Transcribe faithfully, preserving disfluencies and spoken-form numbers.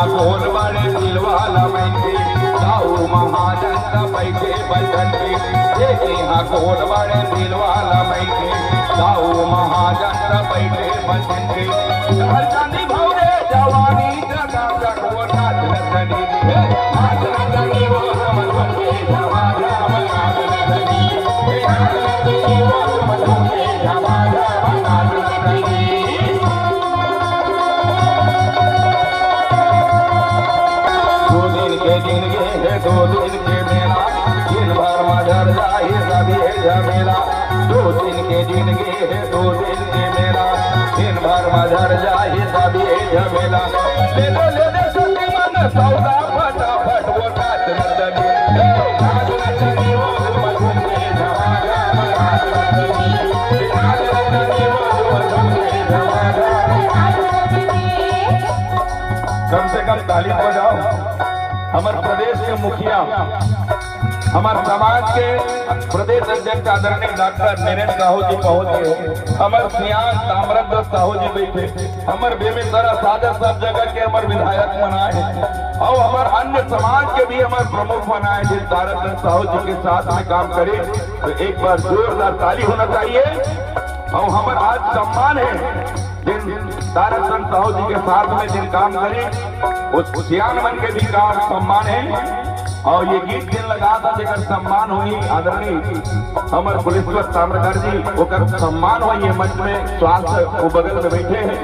कोन बड़े दिल वाला मनखे, दाऊ महाजन त बइठे बचन के। देखे हा कोन बड़े दिल वाला मनखे, दाऊ महाजन त बइठे बचन के। हर चांदी भौरे जवानी जगा जगो नाच नचनी। हे, नाच नचनी वो समझ के जमा जमा नाच नचनी। हे, नाच नचनी वो समझ के जमा जमा नाच नचनी। दो दिन के जिनगी हे, दो दिन के मेला, दिन भर में झर जाही सब ये झमेला। दो दिन के जिनगी हे, दो दिन के मेला, दिन भर में झर जाही सब ये झमेला। ले ले, ले ले, सती मन सौदा फटाफट वो नाच नचनी। हे, नाच नचनी वो मधुर के झमाझम नाच नचनी। हे, नाच नचनी वो मधुर के झमाझम नाच नचनी। कम से कम ताली बजाओ। हमर प्रदेश के मुखिया, हमर समाज के प्रदेश अध्यक्ष आदरणीय डॉक्टर वीरेंद्र साहू जी पहुंच गए। हमर सियान ताम्रध्वज साहू जी बइठे, हमर बेमेतरा सागर सब जगह के हमर विधायक मन आए हे, अउ हमर अन्य समाज के भी हमर प्रमुख मन आए हे, जिन तारक रंग साहू जी के साथ में काम करे। तो एक बार जोरदार ताली होना चाहिए। अउ हमर आज सम्मान हे, जिन तारक रंग साहू जी के साथ में जिन काम करे, वो सियान मन के भी काम सम्मान हे। अउ ये गीत जिन ला गात हे, जेकर सम्मान होही आदरणीय हमर कुलेश्वर ताम्रकार जी, ओकर सम्मान होही ये मंच में। स्वास्थ्य वो बगल में बइठे हे।